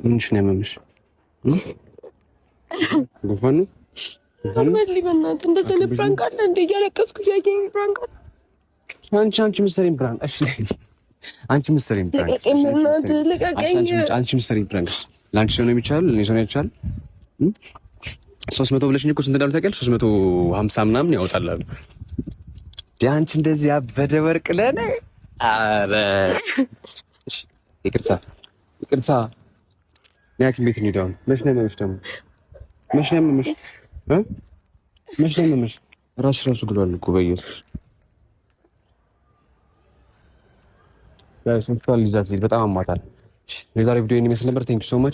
ምንሽ ነው ያመመሽ? ጉንፋን ነው? በልኝ በእናትህ። እንደዚህ ዓይነት prank አለ እንደ እያለቀስኩ እያየኸኝ prank አለ። አንቺ ምትሰሪኝ prank፣ እሺ፣ አንቺ ምትሰሪኝ prank፣ ልቀቀኝ፣ በእናትህ ልቀቀኝ። አንቺ ምትሰሪኝ prank ለአንቺ ሰው ነው የሚቻል፣ ለእኔ ሰው ነው አይቻል። 300 ብለሽኝ እኮ ስንት እንዳሉ ታውቂያለሽ? 350 ምናምን ያወጣል አሉ። አንቺ እንደዚህ ያበደ ወርቅ ለእኔ። ኧረ ይቅርታ ይቅርታ። ሐኪም ቤት እንሂድ አሁን። መች ነው ያመመሽ ደግሞ? መች ነው ያመመሽ? መች ነው ያመመሽ? ራስሽ ራሱ ግሏል እኮ በኢየሱስ። Guys፣ ሆስፒታል ይዛት በጣም አሟታል። የዛሬ ቪዲዮ ይመስል ነበር። Thank you so much.